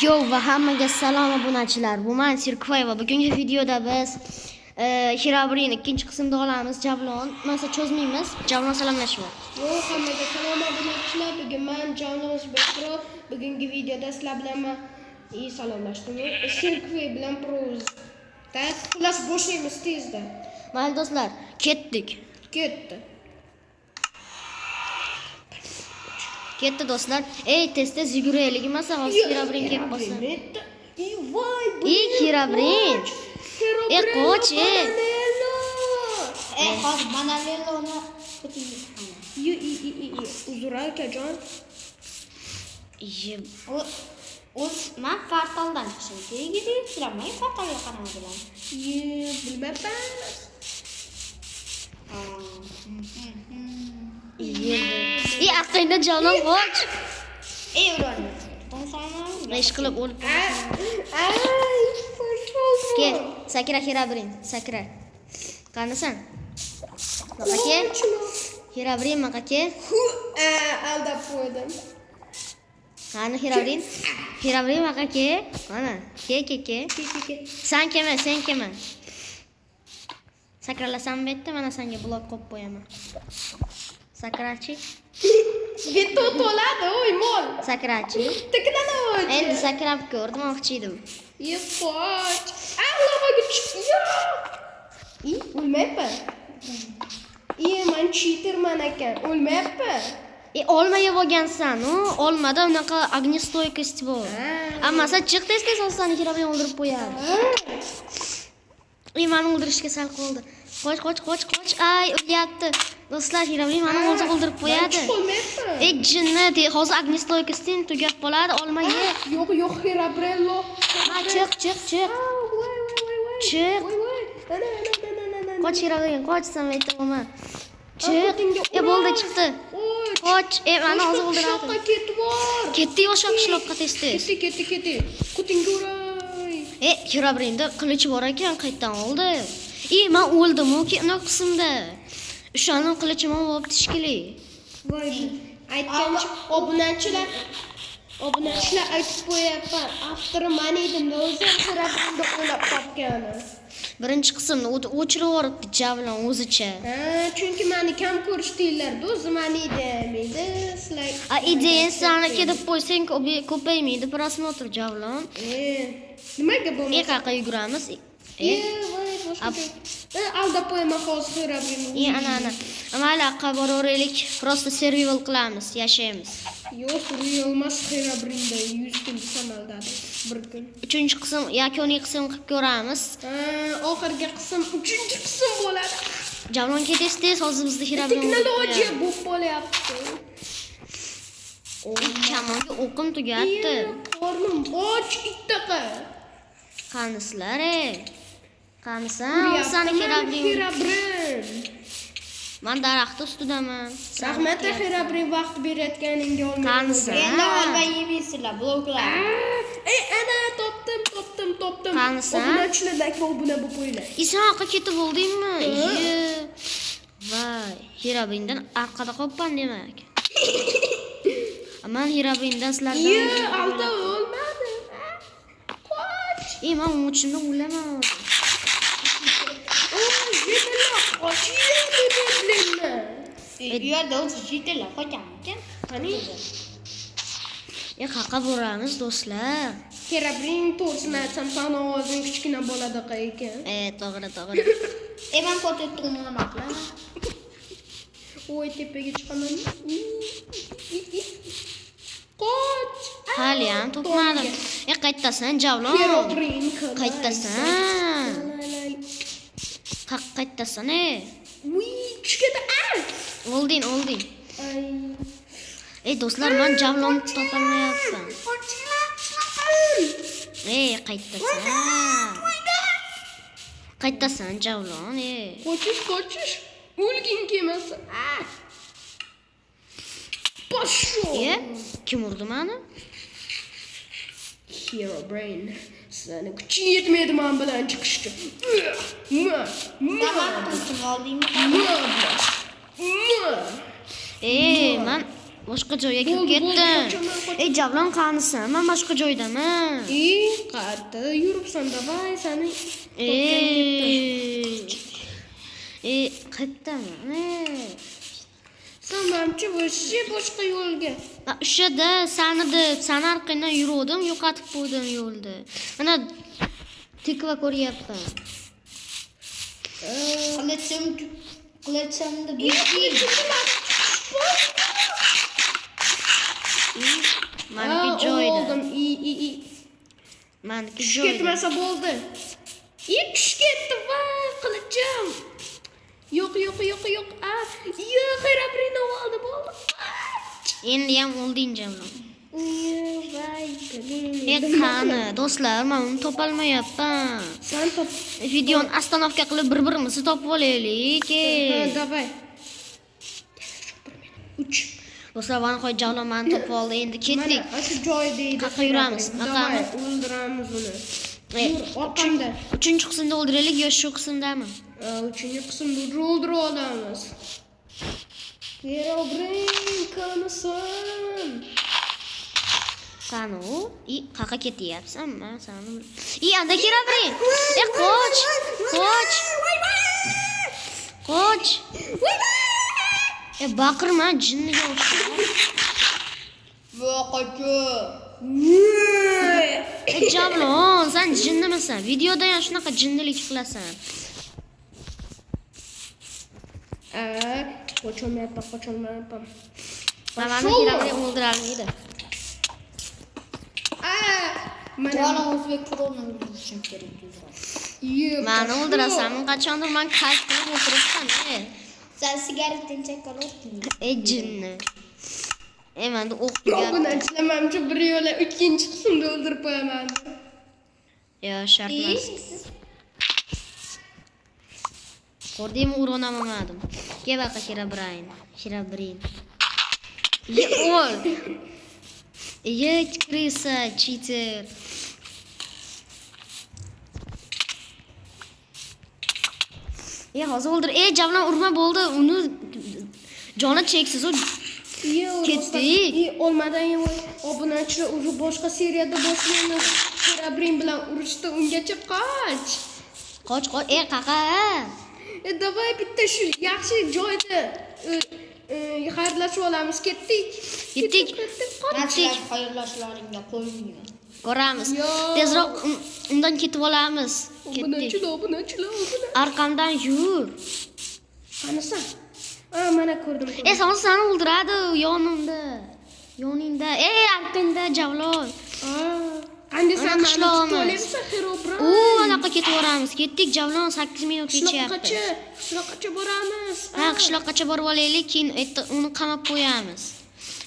Yo va hammaga salom obunachilar. Bu men Sirkvoy va bugungi videoda biz Herobrine ikkinchi qismda olamiz. Javlon, masa cho'zmaymiz. Javlon salomlashib. Yo, hammaga salom obunachilar. Bugun men Javlon Pro. Bugungi videoda sizlar bilan men salomlashdim. Sirkvoy bilan Proz. Xullas boshlaymiz tezda. Mayli do'stlar, ketdik. Ketdi. Ketdi do'stlar. Ey, tez-tez yuguraylik, masa hozir Herobrine kelib qolsa. Voy, ey Herobrine. Ey, qoch, ey. Ey, hozir Bananelloni kutingiz qani? Yo, uzr akajon. O'z men portaldan chiqishim kerak edi. Sizlar men portalga qaramadilar. Ye, bilmayman. Ey, aqlingdan Javlon qoch. Ey, ularni. To'sani ish qilib o'lib. Ay, Kel, sakra Herobrine, sakra. Qanisan? Maqa Herobrine, maqa ke. Aldab qo'ydim. Qani Herobrine? Herobrine maqa ke. Mana, ke ke ke. Sen kelma, sen kelma. Sakralasam bu yerda mana senga blok qo'yib qo'yaman. Sakrachi. Bitta to'ladi, oy mol. Sakrachi. Teknologiya. Endi sakrab ko'r demoqchi edim. Ye, qoch. Lavaga tushdi. I, o'lmayapman. I, men cheaterman ekan, o'lmayapman. E, olma yeb olgansan, u olmada unaqa огнестойкость bor. Ammo sen chiq tez-tez olsani Herobrine o'ldirib qo'yadi. E, meni o'ldirishga sal qoldi. Qoch, qoch, qoch, qoch. Ay, o'lyapti. Do'stlar, Herobrine meni o'zi o'ldirib qo'yadi. Ey, jinni, hozir огнестойкость tugab qoladi, olma ye. Yo'q, yo'q, Herobrine. Ha, chiq, chiq, chiq. Chiq. Qoch Herobrine, qoch, sen aytaman. Chiq. E, bo'ldi, chiqdi. Qoch, e, meni o'zi o'ldiradi. Ketdi boshqa qishloqqa tez-tez. Ketdi, ketdi, ketdi. Qutingga uray. E, Herobrine'da qilichi bor ekan, qayerdan oldi? E, men o'ldim u uni qismda. O'shani qilichim olib tishkili. Voy, aytgancha obunachilar aytib qo'yapman. Avtori men edim, o'zi Herobrine'da o'ylab topgani. Birinchi qismni o'chirib yuboribdi Javlon o'zicha. Ha, chunki meni kam ko'rishdinglar-da, o'zi meni ideyam edi. Sizlar A, ideyang saniki deb qo'ysang ko'paymaydi просмотр Javlon. Nimaga bo'lmasa? Qayerqa yuguramiz? Voy, boshqa joy. Aldab qo'yaman hozir Herobrine. Ana, ana. Mayli, aqqa boraveraylik. Просто survival qilamiz, yashaymiz. Yo'q, survival emas, Herobrine'da 100 kun sanaladi bir kun. Uchinchi qism, yakuniy qism qilib ko'ramiz. Oxirgi qism, uchinchi qism bo'ladi. Javlon ketasiz tez, hozir bizni Herobrine texnologiya bo'lib qolyapti. Kamonga o'qim tugatdi. Qornim och ittaqa. Qanisizlar, ey? Qanisan? Sani Herobrine. Men daraxt ustidaman. Rahmat Herobrine vaqt berayotganingga olma. Qanisan? Endi olma yemaysizlar, bloklar. Ey, ana topdim, topdim, topdim. Qanisan? Obunachilar like va obuna bo'lib qo'yinglar. Sen orqa ketib bo'ldingmi? Voy, Herobrinedan orqada qolibman demak. Men Herobrinedan sizlardan. Ye, alda o'lmadi. Qoch. Ey, men o'chimda o'laman. U yerda o'zi jitellar qochamikan? Qani? Qayerqa boramiz do'stlar? Herobrine to'g'risini aytsam, san ovozing kichkina boladaqa ekan. To'g'ri, to'g'ri. Men ko'tib turib nima qilaman? Voy, tepaga chiqaman. Qoch! Hali ham topmadim. Qayerdasan, Javlon? Herobrine qayerdasan? Qayerdasan, ey? Uy, tushganda, O'lding, o'lding. Ey do'stlar, men Javlonni topolmayapman. Ey, qayerdasan? Qayerdasan, Javlon, ey? Qochish, qochish. O'lging kelmasa. Poshol. Kim urdi meni? Herobrine, seni kuching yetmaydi men bilan chiqishga. Nima qilishim oldingmi? Ey, men Boshqa joyga kirib ketdim. Ey Javlon, qanisan? Men boshqa joydaman. Ey, qayerda yuribsan? Davay, seni Ey, qayerdaman? Sen manimcha вообще boshqa yo'lga. O'shada seni deb, seni orqangdan yuruvdim, yo'qotib qo'ydim yo'lda. Mana tikva ko'ryapman. Qilichimni buzdim. Maniki joyda. Maniki joyda. Ketmasa bo'ldi. Tushib ketdi, voy, qilichim. Yo'q. Yo'q, Herobrine oldi, bo'ldi. Endi ham o'lding Javlon. Voy, qani, do'stlar, men uni topolmayapman. Sen top. Videoni ostanovka qilib bir-birimizni topib olaylik. Ha, davay. 3. Do'stlar, mana qo'y Javlon meni topib oldi. Endi ketdik. Mana shu joyda edi. Qayerga yuramiz? Davay, o'ldiramiz uni. Yur, orqamda. 3-qismda o'ldiraylik yo shu qismdami? 3-qismda o'ldira olamiz. Herobrine qanisan? Qani u? Qayerga ketyapsan? Men seni. Anda Herobrine. Qoch! Qoch! Qoch! Baqirma, jinniga o'xshab. Voqachi. Javlon, sen jinnimisan? Videoda ham shunaqa jinnilik qilasan. Qo'cholmayapman. Mana Herobrine o'ldirolmaydi. Mana o'zbek proni o'ldirishim kerak tezroq. Meni o'ldirasanmi? Qachondir men kayf qilib o'tiribman. Sen sigaretdan chekka olib. Jinni. Menda o'q tugabdi. Obunachilar, menimcha bir yo'la 2-qismda o'ldirib qo'yaman. Yo, shart emas. Ko'rdingmi, urona olmadim. Kel baqa Herobrine. Herobrine. O'l. Крыса, читер. Hozir o'ldir. Javlon urma bo'ldi. Uni joni cheksiz u. Ketdik. Olmadan obunachilar, уже boshqa seriyada boshlaymiz. Herobrine bilan urushda, ungacha qoch. Qoch. Qaqa. Davay bitta shu yaxshi joyda xayrlashib olamiz. Ketdik. Ketdik. Qochdik. Xayrlashlaringga qo'ymayman. Ko'ramiz. Tezroq undan ketib olamiz. Ketdik. Obunachilar. Arqamdan yur. Qanisan? Mana ko'rdim. Sen seni o'ldiradi yonimda. Yoningda. Arqangda Javlon. Qanday sen meni tutib olyapsan, Herobrine? U anaqa ketib boramiz. Ketdik Javlon, 8 minut kechyapti. Qishloqqacha boramiz. Ha, qishloqqacha borib olaylik, keyin uni qamab qo'yamiz.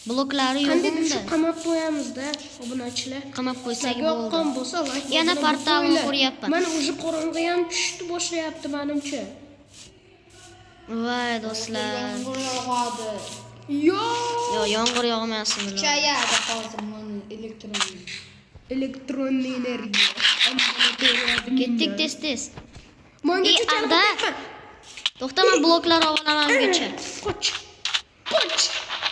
Bloklari yo'q Qanday unda. shu qamab qo'yamiz-da, obunachilar. Qamab qo'ysak bo'ldi. Yoqqan bo'lsa, like Yana portalni ko'ryapman. Mana уже qorong'i ham tushdi boshlayapti menimcha. Voy do'stlar. Yomg'ir yog'adi. Yo'q. Yo'q, yomg'ir yog'masin. Kuchayadi hozir mana elektron energiya. Ketdik tez-tez. Menga Arda. To'xta, men bloklar olib olaman ungacha. Qoch. Qoch.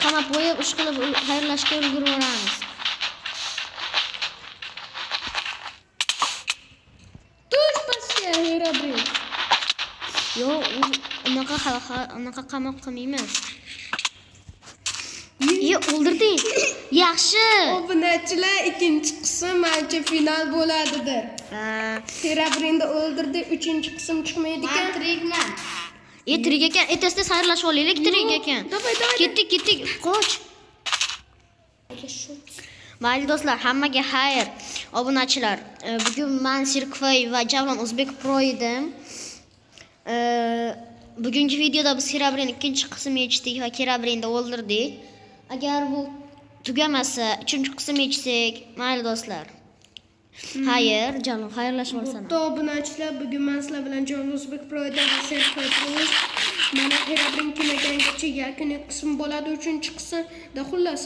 Qamab qo'yib, ish qilib xayrlashga ulgurib yuboramiz. Tush pastga, Herobrine. Yo'q, unaqa unaqa qamoq qilmaymiz. O'ldirding. Yaxshi. Obunachilar, 2-qism manimcha final bo'ladi-da. Herobrine o'ldirdi, 3-qism chiqmaydi ekan. Men tirikman. Tirik ekan. Tez-tez xayrlashib olaylik, tirik ekan. Davay. Ketdik. Qoch. Mayli do'stlar, hammaga xayr. Obunachilar, bugun men Sirkvoy va Javlon O'zbek Pro edim. Bugungi videoda biz Herobrine 2-qismini yechdik va Herobrine o'ldirdik. Agar bu tugamasa, 3-qism yechsak, mayli do'stlar. Xayr, Javlon, xayrlashib olsana. Bo'pti obunachilar, bugun men sizlar bilan Javlon O'zbek Pro edim va Sirkvoy Pro. Mana Herobrine kim ekangacha yakuniy qism bo'ladi, 3-qism. Da xullas.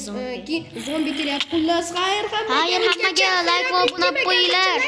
Zombi. Zombi kelyapti. Xullas, xayr hammaga. Xayr hammaga, like va obuna qo'yinglar.